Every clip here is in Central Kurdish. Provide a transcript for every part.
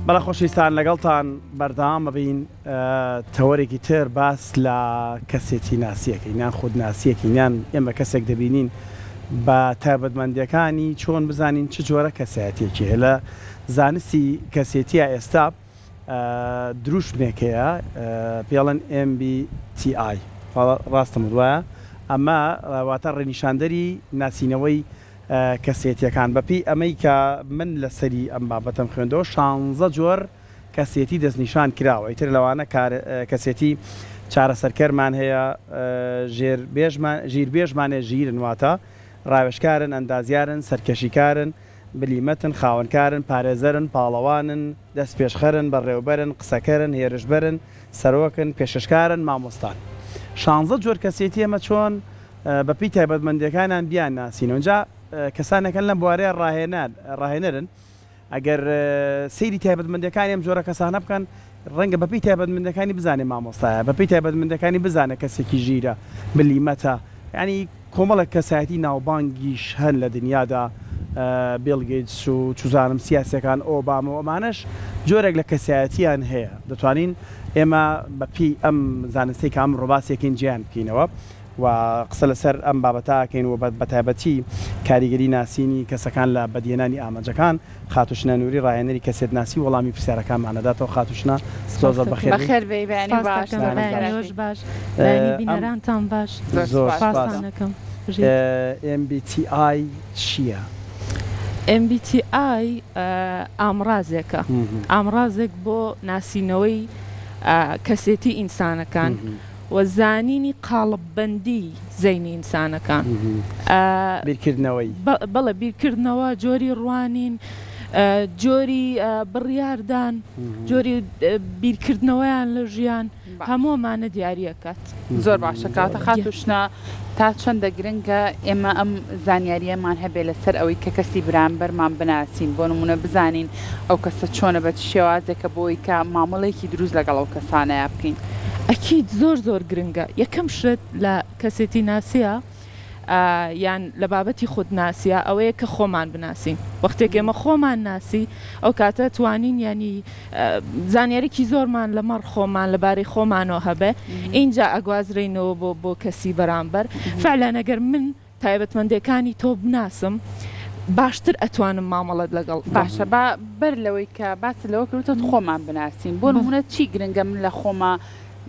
بەڵێ خۆشەویستان لەگەڵتان بەردەوام ئەبین تەوەرێکی تر باس لە کەسێتی ناسیەکەین یان خودناسیەکەین یان ئێمە کەسێک دەبینین بە تایبەتمەندیەکانی چۆن بزانین چ جۆرە کەسایەتیەکی هەیە لە زانستی کەسێتیە ئێستا دروشمێک هەیە پێڵن MBTI ڕاستم وایە ئەمە واتە ڕێنیشاندەری ناسینەوەی کەسێتیەکان بەپێی ئەمەی کە من لەسەری ئەم بابەتەم خوێندەوە شانزە جۆر کەسێتی دەستنیشان کراوە ئیتر لەوانە کەسێتی چارەسەرکەرمان هەیە ژێر بێژمان ژیربێژمان هەیە ژیرن واتە ڕاوێژکارن ئەندازیارن سەرکێشیکارن بلیمەتن خاوەنکارن پارێزەرن پاڵەوانن دەستپێشخەرن بەڕێوبەرن قسەکەرن هێرشبەرن سەرۆکن پێشکەشکارن مامۆستان شانزە جۆر کەسێتی ئێمە چۆن بەپێی تایبەتمەندیەکانیان بیانناسینەوە جا کەسانێکن لەم بوارەیە ڕاهێنان ڕاهێنەرن ئەگەر سەیری تایبەتمەندیەکانی ئەم جۆرە کەسانە بکەن ڕەنگە بەپێی تایبەتمەندەکانی بزانێ مامۆستایە بەپێی تایبەتمەندەکانی بزانێ کەسێکی ژیرە بلیمەتە یانی کۆمەڵێک کەسایەتی ناوبانگیش هەن لە دنیادا بیڵ گەیتس و چوزانم سیاسیەکان ئۆباما و ئەمانەش جۆرێک لە کەسایەتیان هەیە دەتوانین ئێمە بە پێی ئەم زانستەی کە ئەمڕۆ باسیەکەین جیایان بکەینەوە و قسە لەسەر ئەم بابەتە ئەکەین و بەتایبەتی کاریگەری ناسینی کەسەکان لە بەدیهێنانی ئامانجەکان. خاتوو شنە نوری ڕاهێنەری کەسێتناسی وەڵامی پرسیارەکانمان ئەداتەوە. خاتوو شنە زۆر زۆر بەخێر بێی. بەخێر بێی بەیانی باش. سپاس دەکەم. بەیانی باش. بەیانی بینەرانتان باش. زۆر سپاس. سپاستان ئەکەم. بژیت. MBTI چییە؟ MBTI ئامڕازێکە. ئامڕازێک بۆ ناسینەوەی کەسێتی ئینسانەکان. و زانینی قاڵببەندی زەینی ئینسانەکان. بیرکردنەوەی. بەڵێ بیرکردنەوە، جۆری ڕوانین، جۆری بڕیاردان، جۆری بیرکردنەوەیان لە ژیان، هەموو ئەمانە دیاری ئەکات. زۆر باشە کاکە خاتوو شنە تا چەندە گرنگە ئێمە ئەم زانیارییەمان هەبێ لەسەر ئەوەی کە کەسی برامبەرمان بناسین بۆ نموونە بزانین ئەو کەسە چۆنە بە چ شێوازێکە بۆ ئەوەی کە مامەڵەیەکی دروست لەگەڵ ئەو کەسانەیا بکەین. ئەکید زۆر زۆر گرنگە یەکەم شت لە کەسێتی ناسیا یان لە بابەتی خود ناسیا ئەوەیە کە خۆمان بناسین وەختێک ئێمە خۆمان ناسی ئەو کاتە توانین یانی زانیاریکی زۆرمان لەمەڕ خۆمان لەبارەی خۆمانەوە هەبێ ئینجا ئەگوازرێینەوە بۆ بۆ کەسی بەرامبەر فعلەن ئەگەر من تایبەتمەندێکانی تۆ بناسم باشتر ئەتوانم مامەڵەت لەگەڵ بکەم. باشە با بەر لەوەی کە باست لەوە کرد وتت خۆمان بناسین بۆ نمونە چی گرنگە من لە خۆما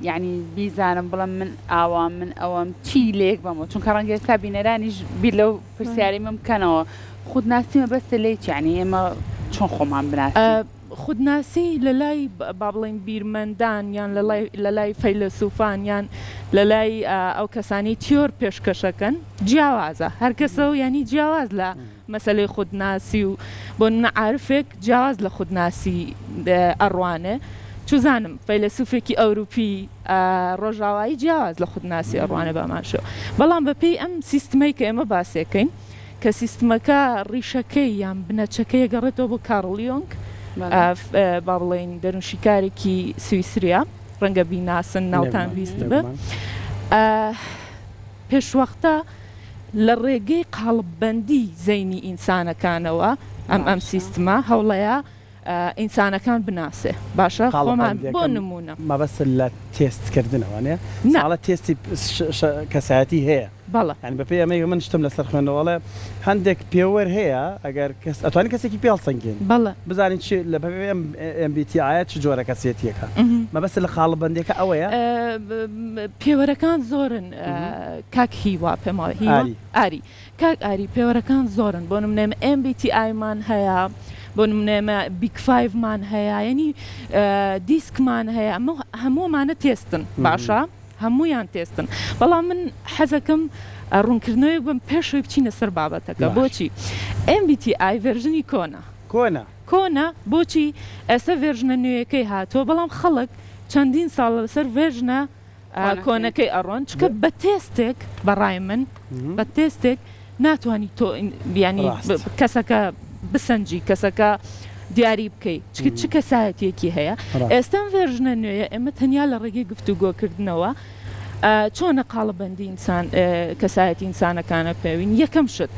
یانی بیزانم بڵێم من ئاوام من ئەوەم چی لەیەک بەمەوە چونکە ڕەنگە ئێستا بینەرانیش بیر لەو پرسیارەی من بکەنەوە خودناسی مەبەستە لێی چی یانی ئێمە چۆن خۆمان بناسین؟ خودناسی لە لای با بڵێین بیرمەندان یان لە لای فەیلەسوفان یان لە لای ئەو کەسانەی تیۆر پێشکەشەکەن جیاوازە هەر کەسە و یانی جیاواز لە مەسەلەی خودناسی و بۆ نمونە عارفێک جیاواز لە خودناسی ئەڕوانێ چوزانم فەیلەسوفێکی ئەوروپی ڕۆژاوایی جیاواز لە خودناسی ئەڕوانێ بە هەمان شێوە بەڵام بە پێی ئەم سیستمەی کە ئێمە باسێکەین کە سیستمەکە ڕیشەکەی یان بنەچەکەی ئەگەڕێتەوە بۆ کارڵ یۆنگ، با بڵێین دەروونشیکارێکی سویسرییە، ڕەنگە بیناسن ناوتان بیستبێ، پێشوەختە لە ڕێگەی قاڵببەندی زەینی ئینسانەکانەوە ئەم ئەم سیستمە هەوڵەیە ئینسانەکان بناسێ باشە خۆمان بۆ نموونە. مەبەستت لە تێست کردنە وانیە؟ نا. ئەڵێ تێستی کەسایەتی هەیە. بەڵێ. یانی بەپێی ئەمەی من شتم لەسەر خوێندەوە ئەڵێ هەندێک پێوەر هەیە ئەگەر کەس ئەتوانی کەسێکی پێ هەڵسەنگێنی. بەڵێ. بزانی چ لە بەپێی ئەم MBTI چ جۆرە کەسێتیەکە. مەبەستت لە قاڵببەندیەکە ئەوەیە؟ پێوەرەکان زۆرن کاک هیوا پێم وایە هیوا؟ ئاری. ئاری. کاک ئاری پێوەرەکان زۆرن بۆ نمونە ئێمە MBTI مان هەیە بۆ نمونە ئێمە Big Five مان هەیە یعنی دیسکمان هەیە ئەمە هەموو ئەمانە تێستن باشە هەموویان تێستن بەڵام من حەزەکەم ڕوونکردنەوەیەک بم پێشەوەی بچینە سەر بابەتەکە بۆچی MBTI version ی کۆنە کۆنە کۆنە بۆچی ئێستا version ە نوێیەکەی هاتووە بەڵام خەڵک چەندین ساڵە لەسەر version ە کۆنەکەی ئەڕۆن چونکە بە تێستێک بەڕای من بە تێستێک ناتوانی تۆ بیانی کەسەکە بسەنجی کەسەکە دیاری بکەی چکە چ کەسایەتیەکی هەیە ئێستم version ە نوێیە ئێمە تەنیا لە ڕێگەی گفتوگۆکردنەوە چۆنە قاڵبەندی ئینسان کەسایەتی ئینسانەکانە پێوین یەکەم شت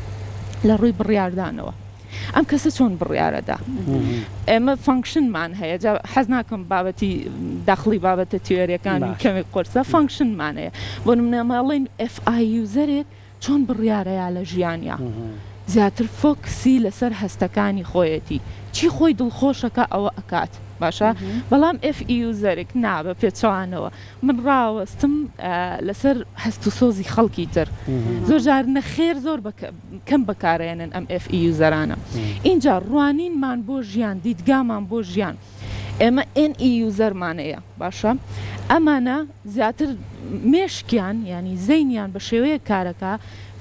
لە ڕووی بڕیاردانەوە. ئەم کەسە چۆن بڕیارەدا. ئێمە function مان هەیە جا حەز ناکەم بابەتی داخڵی بابەتە تیۆریەکان کەمێک قورسە function مان هەیە بۆ نمونە ئەمە ئەڵێین FI user ێک چۆن بڕیارەیا لە ژیانیا زیاتر focus ی لەسەر هەستەکانی خۆیەتی چی خۆی دڵخۆشەکا ئەوە ئەکات باشە بەڵام FE user ێک نا بە پێچەوانەوە من ڕاوەستم لەسەر هەست و سۆزی خەڵکی تر زۆر جار نەخێر زۆر کەم بەکارئەیەنن ئەم FE user انە ئینجا ڕوانینمان بۆ ژیان دیدگامان بۆ ژیان ئێمە NE user مان هەیە باشە ئەمانە زیاتر مێشکیان یانی زەینیان بە شێوەیەک کارەکا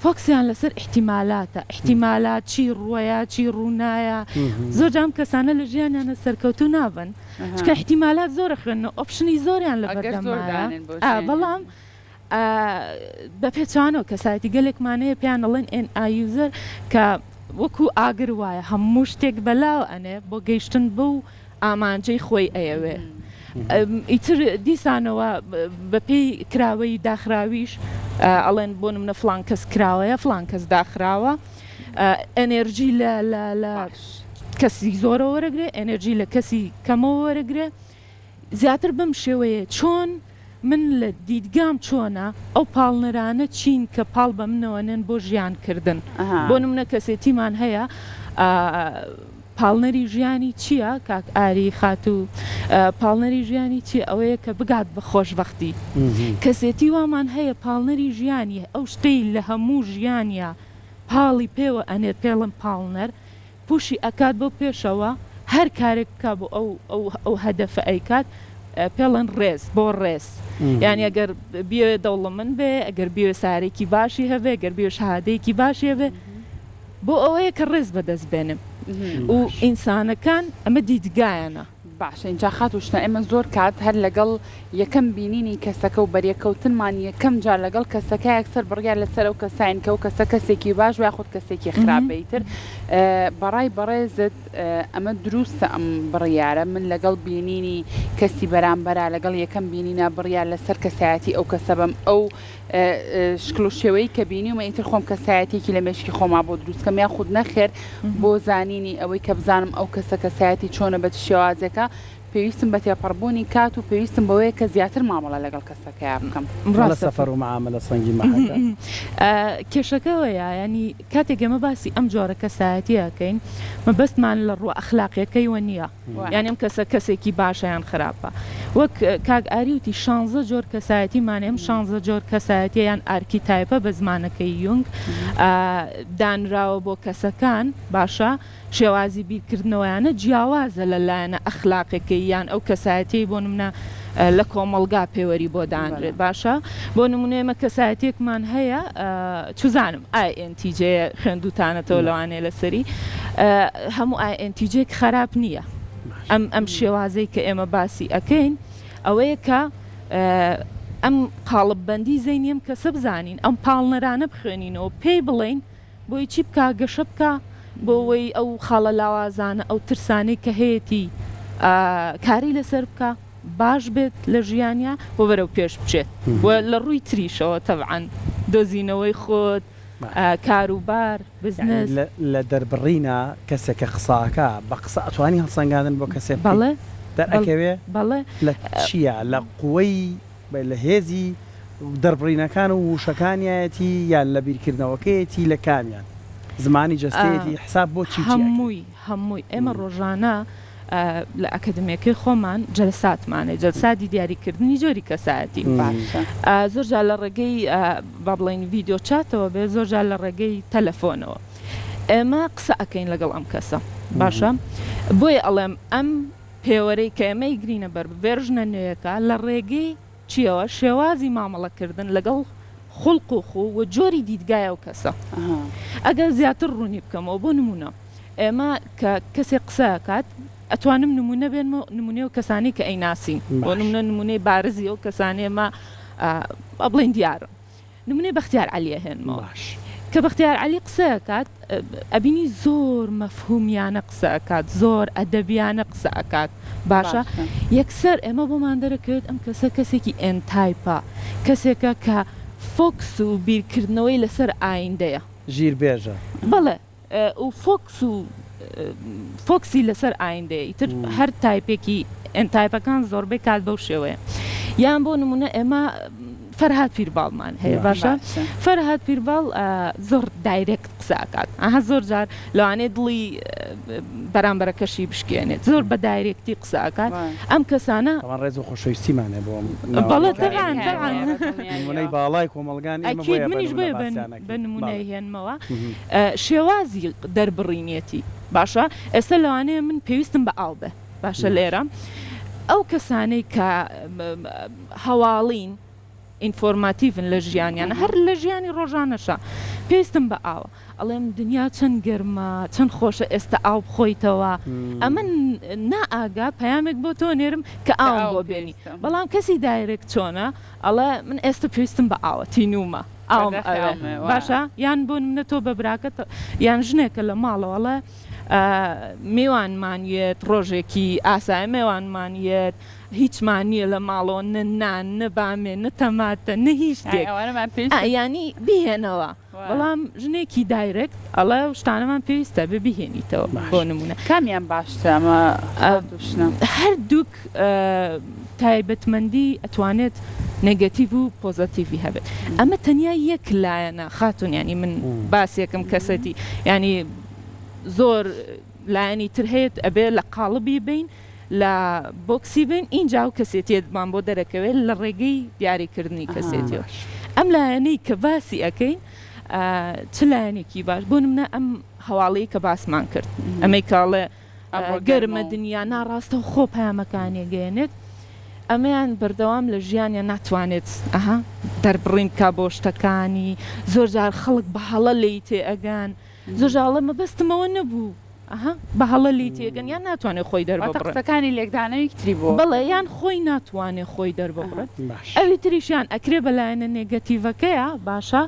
focus یان لەسەر ئیحتیمالاتە ئیحتیمالات چی ڕوەیە چی ڕوونایە زۆر جار ئەم کەسانە لە ژیانیانە سەرکەوتوو نابن چونکە ئیحتیمالات زۆرە خوێندنەوە option ی زۆریان لەبەردەمایە بەڵام بە پێچەوانەوە کەسایەتی گەلێکمان هەیە پێیان ئەڵێن NI user کە وەکو ئاگر وایە هەموو شتێک بەلاوە ئەنێ بۆ گەیشتن بەو ئامانجەی خۆی ئەیەوێ ئیتر دیسانەوە بەپێی کراوەی داخراویش ئەڵێن بۆ نمونە فڵان کەس کراوەیە فڵان کەس داخراوە ئەنێرجی لە لە لە کەسی زۆرەوە وەرەگرێ ئەنێرجی لە کەسی کەمەوە وەرەگرێ زیاتر بەم شێوەیە چۆن من لە دیدگام چۆنە، ئەو پاڵنەرانە چین کە پاڵ بە منەوە نێن بۆ ژیان کردن؟ بۆ نمونە کەسێتیمان هەیە پاڵنەری ژیانی چیە کاک ئاری خاتوو پاڵنەری ژیانی چیە ئەوەیە کە بگات بە خۆشبەختی کەسێتی وامان هەیە پاڵنەری ژیانی ئەو شتەی لە هەموو ژیانیا پاڵی پێوە ئەنێت پێڵن پاڵنەر push ی ئەکات بۆ پێشەوە هەر کارێک بکا بۆ ئەو ئەو ئەو هەدەفە ئەیکات پێڵێن ڕێز بۆ ڕێز یانی ئەگەر بیەوێ دەوڵەمەند بێ ئەگەر بیەوێ سارێکی باشی هەبێ گەر بیەوێ شەهادەیەکی باشی هەبێ بۆ ئەوەیە کە ڕێز بەدەست بێنم و ئینسانەکان ئەمە دیدگایانە. باشە ئینجا خاتوو شنە ئێمە زۆر کات هەر لەگەڵ یەکەم بینینی کەسەکە و بەریەککەوتنمان یەکەم جار لەگەڵ کەسەکە یەکسەر بڕیار لەسەر ئەو کەساین کە ئەو کەسە کەسێکی باش بێ یاخود کەسێکی خراپ بێ ئیتر بەڕای بەڕێزت ئەمە دروستە ئەم بڕیارە من لەگەڵ بینینی کەسی بەرامبەرا لەگەڵ یەکەم بینینا بڕیار لەسەر کەسایەتی ئەو کەسە بەم ئەو شکل و شێوەی کە بینیومە ئیتر خۆم کەسایەتیەکی لە مێشکی خۆما بۆ دروست کەم یاخود نەخێر بۆ زانینی ئەوەی کە بزانم ئەو کەسە کەسایەتی چۆنە بە چ شێوازێکە پێویستم بە تێپەڕبوونی کات و پێویستم بەوەیە کە زیاتر مامەڵە لەگەڵ کەسەکەیا بکەم. ڕاستە سەفەر و معامەلە سەنگی مەحەکە. کێشەکە ئەوەیە یانی کاتێک ئێمە باسی ئەم جۆرە کەسایەتیە ئەکەین مەبەستمان لە ڕووە ئەخلاقیەکەیوە نیە یانی ئەم کەسە کەسێکی باشە یان خراپە وەک کاک ئاری وتی شانزە جۆر کەسایەتیمان هەیە ئەم شانزە جۆر کەسایەتیە یان archetype ە بە زمانەکەی یونگ دانراوە بۆ کەسەکان باشە شێوازی بیرکردنەوەیانە جیاوازە لە لایەنە ئەخلاقێکەی یان ئەو کەسایەتیەی بۆ نمونە لە کۆمەڵگا پێوەری بۆ دانرێت باشە بۆ نمونە ئێمە کەسایەتیەکمان هەیە چوزانم INTJ خوێندوتانەتەوە لەوانەیە لەسەری هەموو INTJ ێک خراپ نییە ئەم ئەم شێوازەی کە ئێمە باسی ئەکەین ئەوەیە کە ئەم قاڵببەندی زەینی ئەم کەسە بزانین ئەم پاڵنەرانە بخوێنینەوە پێی بڵێین بۆی چی بکا گەشە بکا بۆ ئەوەی ئەو خاڵە لاوازانە ئەو ترسانەی کە هەیەتی کاری لەسەر بکا باش بێت لە ژیانیا و بەرەو پێش بچێت و لە ڕووی تریشەوە تەبعەن دۆزینەوەی خۆت کار و بار بزنس. یانی لە دەربڕینا کەسێک کە قسە ئەکا بە قسە ئەتوانی هەڵسەنگاندن بۆ کەسێ بکەی بەڵێ دەرئەکەوێ بەڵێ لە چیا لە قوەی لە هێزی دەربڕینەکان و ووشەکانیایەتی یان لە بیرکردنەوەکەیەتی لە کامیان؟ زمانی جەستەیەتی حساب بۆ چی و چی ئەکرێ؟ هەمووی هەمووی ئێمە ڕۆژانە لە ئەکەدمیەکەی خۆمان جەلساتمان هەیە جەلساتی دیاریکردنی جۆری کەسایەتی باشە زۆر جار لە ڕێگەی با بڵێین ڤیدیۆ چاتەوە بێ زۆر جار لە ڕێگەی تەلەفۆنەوە ئێمە قسە ئەکەین لەگەڵ ئەم کەسە باشە بۆیە ئەڵێم ئەم پێوەرەی کە ئێمە ئەیگرینە بەر version ە نوێیەکە لە ڕێگەی چیەوە شێوازی مامەڵە کردن لەگەڵ خوڵق و خوو و جۆری دیدگای ئەو کەسە. ئەگەر زیاتر ڕوونی بکەمەوە بۆ نموونە ئێمە کە کەسێک قسە ئەکات ئەتوانم نموونە بێنمەوە نموونەی ئەو کەسانەی کە ئەیناسین بۆ نموونە نموونەی بارزی ئەو کەسانەی ئێمە با بڵێین دیارن. نمونەی بەختیار عەلی ئەهێنمەوە باش. کە بەختیار عەلی قسە ئەکات ئەبینی زۆر مەفهومیانە قسە ئەکات زۆر ئەدەبیانە قسە ئەکات باشە باشە. یەکسەر ئێمە بۆمان دەرەکەوێت ئەم کەسە کەسێکی N type ە کەسێکە کە focus و بیرکردنەوەی لەسەر ئایندەیە. ژیر بێژە. بەڵێ و focus و. focus ی لەسەر ئایندەیە ئیتر هەر type ێکی N type ەکان زۆربەی کات بەو شێوەیە یان بۆ نمونە ئێمە فەرهاد پیرباڵمان هەیە باشە فەرهاد پیرباڵ زۆر direct قسە ئەکات ئەها زۆر جار لەوانەیە دڵی بەرامبەرەکەشی بشکێنێت زۆر بە direct ی قسە ئەکات ئەم کەسانە تەبعەن ڕێز و خۆشەویستیمان هەیە بۆ ئەم بەڵێ تەبعەن تەبعەن نمونەی باڵای کۆمەڵگان ئێمە ئەکید منیش بۆیە بە نمونەی هێنمەوە شێوازی دەربڕینیەتی باشە ئێستا لەوانەیە من پێویستم بە ئاو بێ باشە لێرە ئەو کەسانەی کە هەواڵین informative ن لە ژیانیان هەر لە ژیانی ڕۆژانەشا پێویستم بە ئاوە ئەڵێم دنیا چەند گەرمە چەند خۆشە ئێستا ئاو بخۆیتەوە ئەمن نائاگا پەیامێک بۆ تۆ نێرم کە ئاوم بۆ بێنی بەڵام کەسی direct چۆنە ئەڵێ من ئێستا پێویستم بە ئاوە تینوومە ئاوم ئەوێ باشە یان بۆ نمونە تۆ بە براکەت یان ژنێکە لە ماڵەوە ئەڵێ میوانمان یەت ڕۆژێکی ئاسایە مێوانمان یەت هیچمان نییە لە ماڵەوە نە نان نە بامێ نە تەماتە نە هیچ شتێک یانی بیهێنەوە بەڵام ژنێکی direct ئەڵێ ئەو شتانەمان پێویستە بێ بیهێنیتەوە بۆ نمونە. کامیان باشترە ئەمە خاتوو شنە؟ هەردووک تایبەتمەندی ئەتوانێت negative و positive ی هەبێت ئەمە تەنیا یەک لایەنە خاتوون یانی من باسێکم کەسەتی یانی زۆر لایەنی تر هەیە ئەبێ لە قاڵبی بین لە box ی بین ئینجا ئەو کەسێتیەتمان بۆ دەرەکەوێت لە ڕێگەی دیاریکردنی کەسێتیەوە ئەم لایەنەی کە باسی ئەکەین چ لایەنێکی باش بۆ نمونە ئەم هەواڵەی کە باسمان کرد ئەمەی کاڵێ گەرمە دنیا ناڕاستە خۆ پەیامەکانی گەێنێت ئەمەیان بەردەوام لە ژیانیان ناتوانێت ئەها دەربڕین بکا بۆ شتەکانی زۆر جار خەڵک بە هەڵە لێی تێ ئەگەن زۆر جار ئەڵێ مەبەستم ئەوە نەبوو ئەها بە هەڵە لێی تێ ئەگەن یان ناتوانێت خۆی واتە دەرببڕێ. قسەکانی لێکدانەوەیەکی تری بۆ. بەڵێ یان خۆی ناتوانێ خۆی دەرببڕێت باش. ئەوی تریشیان ئەکرێ بە لایەنە negative ەکەیا باشە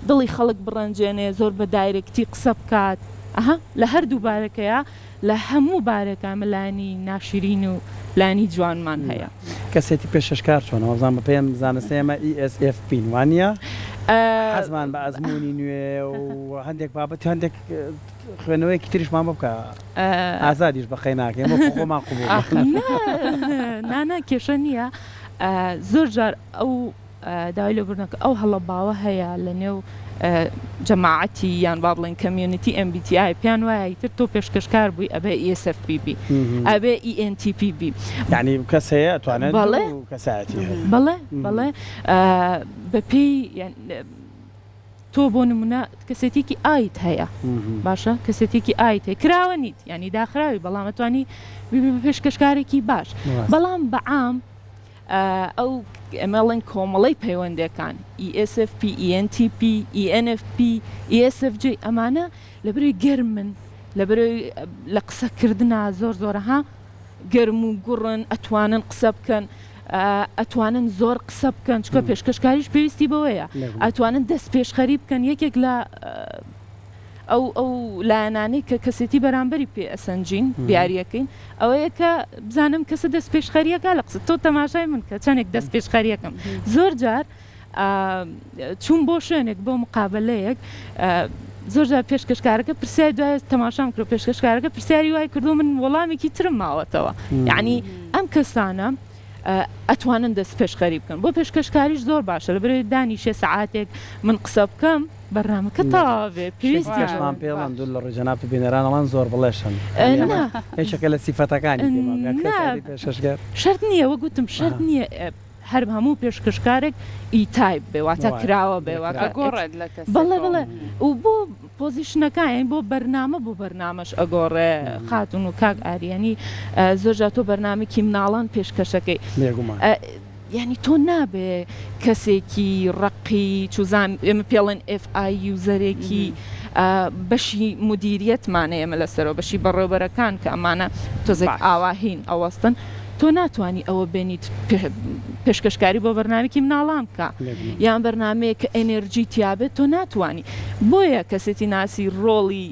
دڵی خەڵک بڕەنجێنێ زۆر بە direct ی قسە بکات ئەها لە هەردوو بارەکەیا لە هەموو بارێکا ئەمە لایەنی ناشرین و لایەنی جوانمان هەیە. کەسێتی پێشکەشکار چۆنە؟ وابزانم بەپێی ئەم زانستە ئێمە ESFP ین وانیە؟ حەزمان بە ئەزموونی نوێ و هەندێک بابەت و هەندێک خوێندنەوەیەکی تریشمان بۆ بکە ئازادیش بە قەیناکەی ئێمە وەکو خۆمان قبوڵ. نا نا نا کێشە نییە زۆر جار ئەو داوای لێبوردن ئەو هەڵە باوە هەیە لە نێو جەماعەتی یان با بڵێین community MBTI پێیان وایە ئیتر تۆ پێشکەشکار بووی ئەبێ ESFP بی ئەبێ ENTP بی. یانی کەس هەیە ئەتوانێت دوو کەسایەتی هەبێت. بەڵێ بەڵێ بەپێی تۆ بۆ نمونە کەسێتیکی I ت هەیە باشە کەسێتیکی I ت هەیە کراوە نیت یانی داخراوی بەڵام ئەتوانی ببی بە پێشکەشکارێکی باش بەڵام بەعام ئەو ئێمە ئەڵێن کۆمەڵەی پەیوەندەکان، ESFP، ENTP، ENFP، ESFJ، ئەمانە لەبەرئەوەی گەرمن، لەبەرئەوەی لە قسەکردنا زۆر زۆرەها گەرم و گوڕن، ئەتوانن قسە بکەن، ئەتوانن زۆر قسە بکەن، چونکە پێشکەشکاریش پێویستی بەوەیە، ئەتوانن دەستپێشخەری بکەن، یەکێک لە ئەو ئەو لایەنانەی کە کەسێتی بەرامبەری پێ ئەسەنجین دیاریەکەین ئەوەیە کە بزانم کەسە دەست پێشخەریەکە لە قسە تۆ تەماشای من کە چەندێک دەست پێشخەریەکەم زۆر جار چوون بۆ شوێنێک بۆ مقابلەیەک زۆر جار پێشکەشکارەکە پرسیار دوای تەماشام کرد پێشکەشکارەکە پرسیاری وای کردو من وەڵامێکی ترم ماوەتەوە یعنی ئەم کەسانە ئەتوانن دەست پێشخەری بکەن بۆ پێشکەشکاریش زۆر باشە لە برێ دانیشێ سەعاتێک من قسە بکەم بەرنامەکە تەواو بێ پێویستی شتێکمان پێ ئەڵێن دوور لە ڕووی جەنابت و بینەران ئەڵێن زۆر بڵێشن نا یەکێکە لە سیفەتەکانی پێم وابێ نا کەسایەتی پێشکەشکار شەرت نییە وەک وتم شەرت نییە هەر هەموو پێشکەشکارێک E type بێ واتە وایە کراوە بێ واتە کراوە. ئەگۆڕێت لە بەڵێ کەسێکەوە. بەڵێ و بۆ position ەکان یانی بۆ بەرنامە بۆ بەرنامەش ئەگۆڕێ خاتوون و کاک ئاری یانی زۆر جار تۆ بەرنامەیەکی مناڵان پێشکەشەکەی بێگومان. یانی تۆ نابێ کەسێکی ڕەقی چوزان ئێمە پێڵێن FI user ێکی بەشی مدیریەتمانە ئێمە لەسەرەوە بەشی بەڕێوبەرەکان کە ئەمانە تۆزێک ئاواهین ئەوەستن تۆ ناتوانی ئەوە بێنیت پێشکەشکاری بۆ بەرنامەیەکی مناڵان بکە یان بەرنامەیەک کە ئێنێرجی تیابێت تۆ ناتوانی بۆیە کەسێتی ناسی ڕۆڵی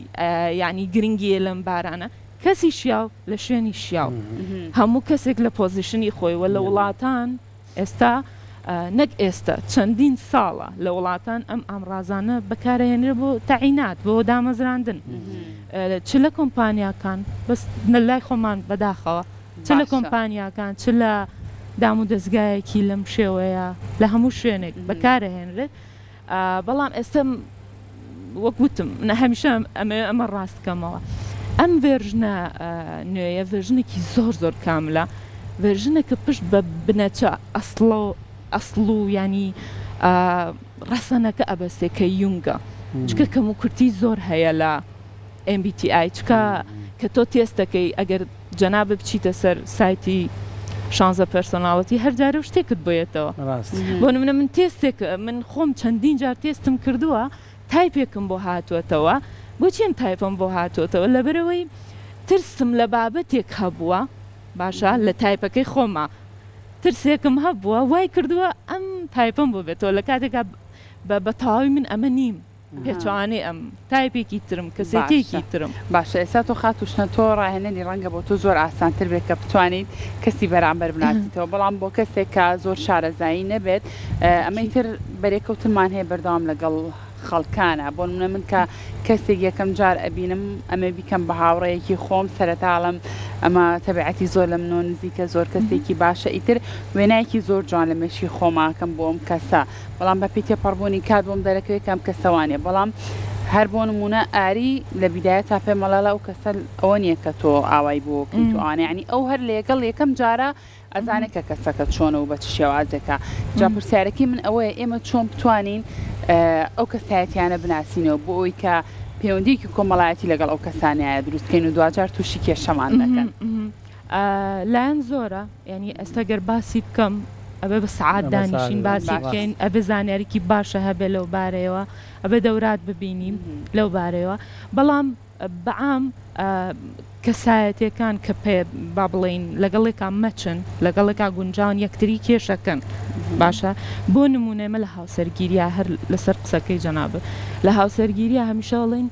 یانی گرنگیە لەم بارانە کەسی شیاو لە شوێنی شیاو هەموو کەسێک لە position ی خۆی وە لە وڵاتان ئێستا. نەک ئێستە چەندین ساڵە لە وڵاتان ئەم ئامڕازانە بەکارەهێنرێ بۆ تەعینات بۆ دامەزراندن چ لە کۆمپانیاکان بەس لای خۆمان بەداخەوە چ لە کۆمپانیاکان چ لە دام و دەزگایەکی لەم شێوەیە لە هەموو شوێنێک بەکارەهێنرێت بەڵام ئێستا وەک وتم من هەمیشە ئەمەوێ ئەمە ڕاست کەمەوە ئەم version ە نوێیە version ێکی زۆر زۆر کاملە version ە کە پشت بە بنەچە ئەسڵە ئەسڵ و ینی ڕەسەنەکە ئەبەستێ کە یونگە چکە کەم و کورتی زۆر هەیە لە MBTI چکە کە تۆ تێست دەکەی ئەگەر جەنابت بچیتە سەر سایتی شانزە personality هەر جارە و شتێکت بۆ یەتەوە بۆ نمونە من تێستێک من خۆم چەندین جار تێستم کردووە تایپێکم بۆ هاتووەتەوە بۆچی ئەم تایپم بۆ هاتووەتەوە لەبەرەوەی ترسم لە بابەتێک هەبووە باشە لە تایپەکەی خۆما ترسێکم هەبووە وای کردووە ئەم تایپم بۆ بێتەوە لە کاتێکا بە تەواوی من ئەمە نیم. پێچەوانەی ئەم، تایپێکی ترم، کەسێتییەکی ترم. باشە ئێستا تۆ خاتوو شنە تۆ ڕاهێنەری ڕەنگە بۆ تۆ زۆر ئاسانتر بێت کە بتوانیت کەسی بەرامبەر بناسیتەوە بەڵام بۆ کەسێک کە زۆر شارەزایی نەبێت ئەمە ئیتر بەرێکەوتنمان هەیە بەردەوام لەگەڵ خەڵکانە بۆ نمونە من کە کەسێک یەکەم جار ئەبینم ئەمێ بیکەم بە هاوڕێیەکی خۆم سەرەتا ئەڵێم ئەمە تەبیعەتی زۆر لە منەوە نزیکە زۆر کەسێکی باشە ئیتر وێنایەکی زۆر جوان لە مێشکی خۆماکەم بۆ ئەم کەسە بەڵام بە پێی تێپەڕبوونی کات بۆم دەرەکەوێت کە ئەم کەسە وانیە بەڵام هەر بۆ نموونە ئاری لە بیدایەتا پێم ئەڵێ ئەو کەسە ئەوە نییە کە تۆ ئاوای بۆ کەیت و ئەوانە یعنی ئەو هەر لەگەڵ یەکەم جارە ئەزانێت کە کەسەکە چۆنە و بە چ شێوازێکە جا پرسیارەکەی من ئەوەیە ئێمە چۆن بتوانین ئەو کەسایەتیانە بناسینەوە بۆ ئەوەی کە پەیوەندیەکی کۆمەڵایەتی لەگەڵ ئەو کەسانەیە دروست بکەین و دواجار تووشی کێشەمان نەکەن. لایەن زۆرە یانی ئێستا گەر باسی بکەم ئەبێ بە سەعات دانیشین باسی بکەین ئەبێ زانیاریکی باشە هەبێ لەو بارەیەوە ئەبێ دەورات ببینیم لەو بارەیەوە بەڵام بەعام کەسایەتەکان کە پێ با بڵین لەگەڵێکا مەچن لەگەڵێکا گونجاون یەکتری کێشەکەن باشە بۆ نمونەمە لە هاوسەرگیریا هەر لەسەر قسەکەی جەنابت لە هاوسەرگیریا هەمیشە ئەڵێن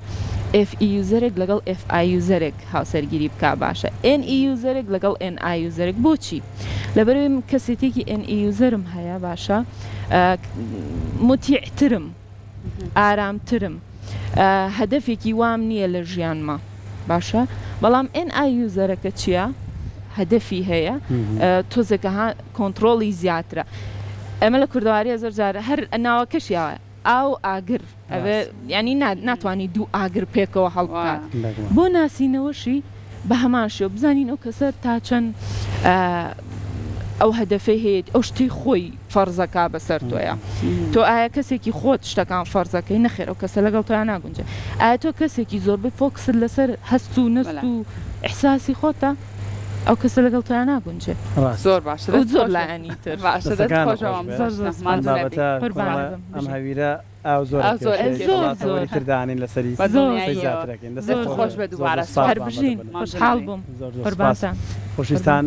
FE user ێک لەگەڵ FI user ێک هاوسەرگیری بکا باشە NE user ێک لەگەڵ NI user ێک بۆچی لەبەرئەوەی من کەسێتیەکی NE user م هەیە باشە موتیعترم ئارامترم هەدەفێکی وام نییە لە ژیانما باشە بەڵام NI user ەکە چییە هەدەفی هەیە تۆزێکە ها کۆنتڕۆڵی زیاترە ئێمە لە کوردەواریە زۆر جار هەر ناوەکەشی ئاوایە ئاو ئاگر ئەوێ یانی ناتوانی دوو ئاگر پێکەوە هەڵبکات بۆ ناسینەوەشی بە هەمان شێوە بزانین ئەو کەسە تا چەند ئەو هەدەفەی هەیە ئەو شتەی خۆی فەرزەکا بەسەر تۆیا تۆ ئایا کەسێکی خۆت شتەکان فەرزەکەی نەخێر ئەو کەسە لەگەڵ تۆیا ناگونجێ ئایا تۆ کەسێکی زۆربەی focus ت لەسەر هەست و نەست و ئیحساسی خۆتە ئەو کەسە لەگەڵ تۆیا ناگونجێ زۆر باشە و زۆر لایەنی تر باشە دەست خۆش مامۆستا زۆر زۆر سپاس بابەتە ئەم هەویرە ئاو زۆر ئەکێشێ تر دانین لەسەری زیاتر ئەکەین دەست خۆش بێ دووبارە هەر بژین خۆشحاڵ بووم قوربانتان خۆشویستان.